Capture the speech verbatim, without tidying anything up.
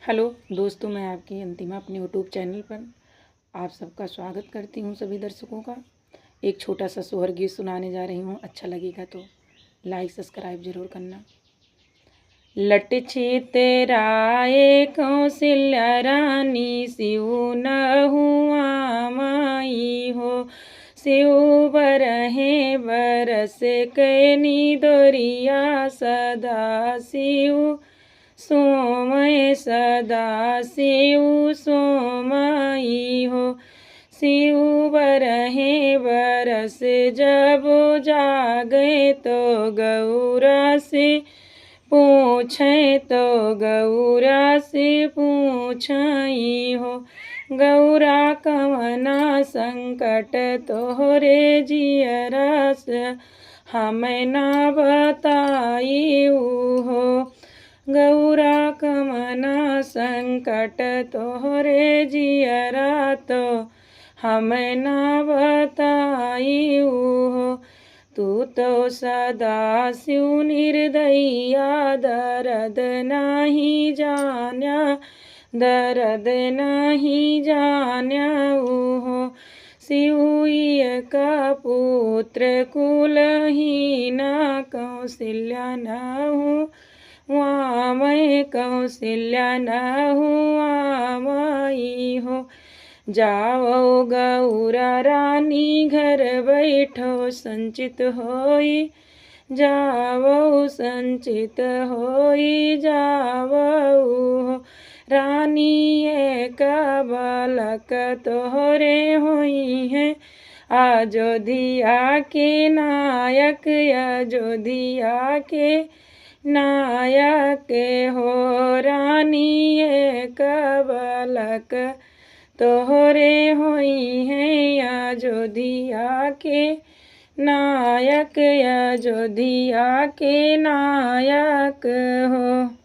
हेलो दोस्तों, मैं आपकी अंतिमा अपने YouTube चैनल पर आप सबका स्वागत करती हूँ, सभी दर्शकों का। एक छोटा सा सोहर गीत सुनाने जा रही हूँ, अच्छा लगेगा तो लाइक सब्सक्राइब जरूर करना। लट छितराए कौशल्या रानी, सिउ न हुआ माई हो। सिउ बरहे बरस कै निदोरिया, सदा सिउ सोमय सदा सिउ सोमई हो। सिउ बरहे बरस जब जागे तो गौरा से पूछे, तो गौरा से पूछई हो। गौरा कवना संकट तोहरे जियरा से हमें ना बताई हो। गौरा कवना संकट तोहरे जियरा तो हमें ना बताई हो। तू तो सदा सिउ निर्दया, दर्द नाही जान्या, दर्द नाही जान्या हो। सिउ एक पुत्र कुलहीना, कौशल्या न हुआ माई, कौशल्या न हुआ माई हो। जावो गौरा रानी घर बैठो, संचित होई, जावो संचित होई जावो हो। रानी एक बालक तोहरे होइहैं, अजोधिया के नायक, अजोधिया के नायक हो। रानी एक बालक तोहरे होइहैं, अजोधिया के नायक, अजोधिया के नायक हो।